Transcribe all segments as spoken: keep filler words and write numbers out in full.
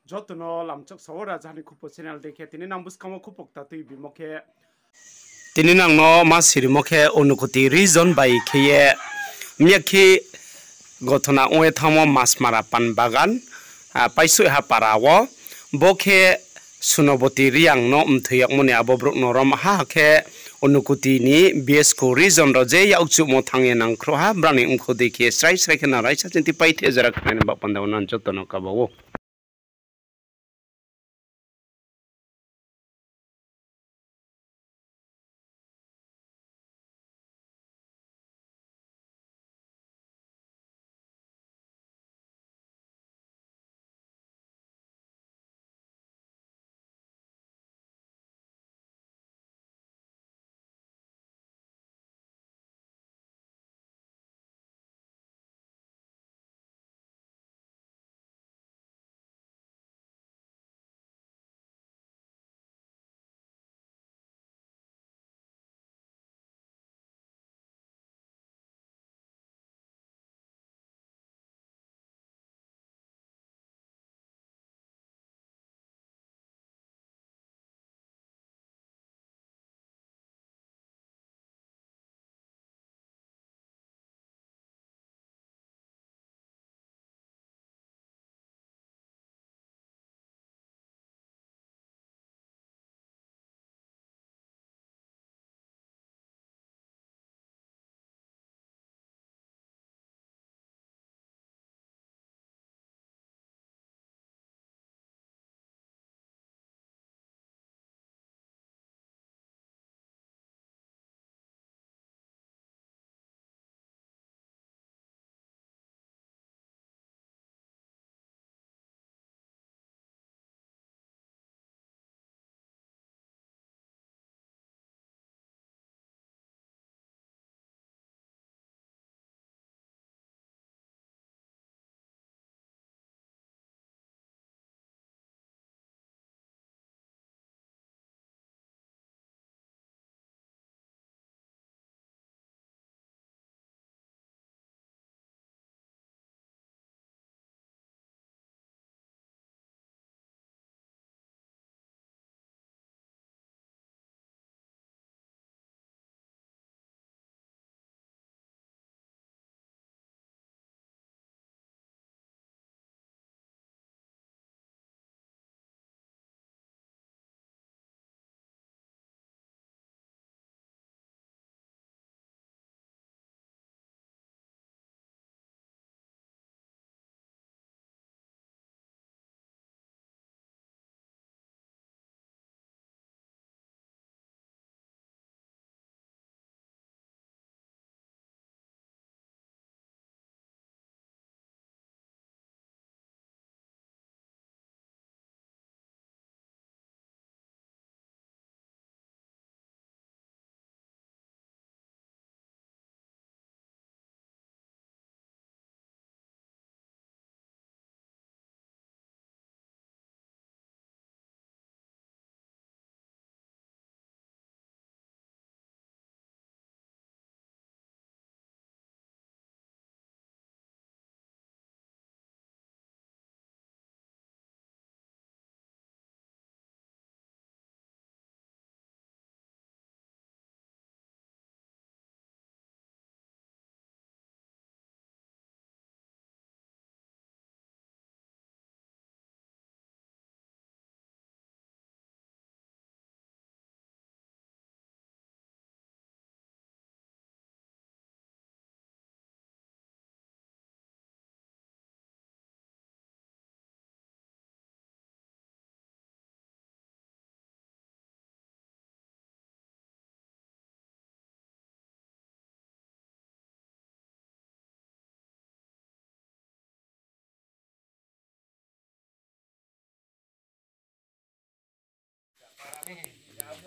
Joto no lamchok sa wo Rajaha ni Khupo channel dei khe tini nang buskang wo khupo kta tui bimo khe, tini nang no ma sirimo khe Unakoti region bai khe ye miyakhe gothona ong ye thanngmo Masmara Pan Bagan, ah, Paisoiha para wo, bo khe Sunoboti Reang no mthoi yagmo ni abo brouh no rom ha khe Unakoti ni B S K region rao je yak chuhmo thanng ye nangkhruh ha, brao ni mkhu dei khe srai srai khe nang raisa chinthi paithe jora khnai ni baoh panda wo nang joto no kaba ou.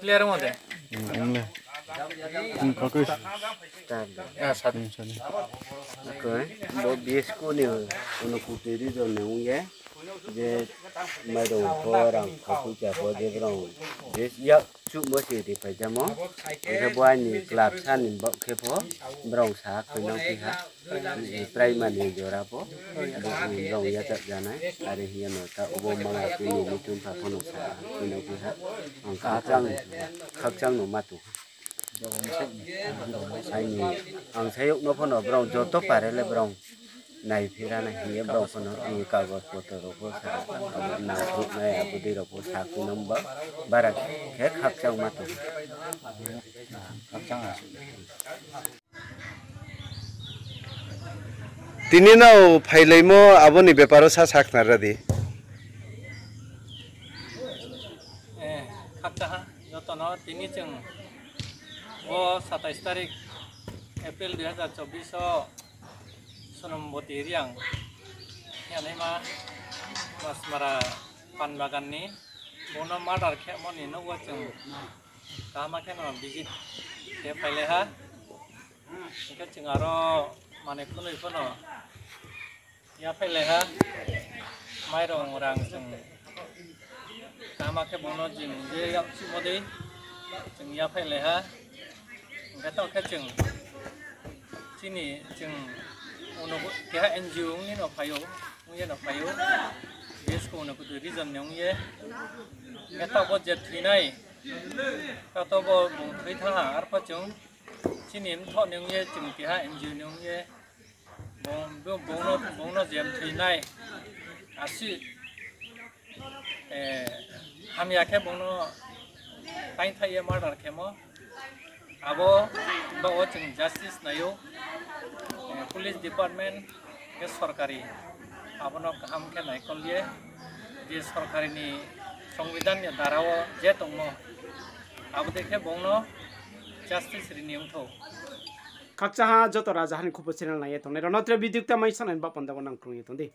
Clear mo de? Hmm, hmm, le. Hmm, focus. Ah, sat. Hmm, sorry. Okay. Bo B S K ni Unakoti region ni ong ye. Je mairung pho, rang pho, poicha pho, je brao je yak chuhmo se ri phaijamo. Hing khe bo aini club sa ni baoh khe pho brao sa khuinang phi ha. Primary ni jora pho brao yachak janai. Are hing ye no taoh bo mangha khe ni mitum pha pho no sa khuinang phi ha. Ang khakchang, khakchang no ma tong. Aini, ang sayouh no pho no brao joto pare le brao nai phi ra nai hing ye brao pho no, aini kagoj potro rao pho sa, abo nangkhruhnai abo dei rao pho sa khuinang ba, bara khe khakchang ma tong. Tini nrao phailaimo abo ni bepar wo sa sakhnari ra di. Eh, khakchang ha, joto no tini chwng bo satais tarik April dui hazar chobbish o Sonomboti Reang hingnaima Masmara Pan Bagan ni bung no murder khemo ni nouh wo chwng kaham khe no visit khe phailai ha. Hing khe chwng aro manoi phunoi pho no yaphailai ha. Mairung rang chwng kaham khe bung no jing je yak chuhmo dei chwng yaphailai ha. Hing khe taoh khe chwng chini chwng uno keha N G O ong ni no phai ou, ong ye no phai ou. Bsku uno kutu region ni ong ye. Hing khe taoh bo je thoinai, taoh to bo bung thoi thanng ha, arpho chwng chini mthoh ni ong ye, chwng keha N G O ni ong ye, bung, bung, bung no, bung no je mthoinai, asi, eh, hamya khe bung no taingthaih ye murder khemo. Abo baoh wo chwng justice nai ou, eh, police department, khe sorkari, abo no kaham khe naikol ye, je sorkari ni songbidhan ni dara wo je tongmo, abo dei khe bung no justice ri ni ong thou. Khakchang ha joto raja ha ni khupo channel nai ye tongnai rao no tre video kta mai sanai ba panda wo nang krung ye tong di.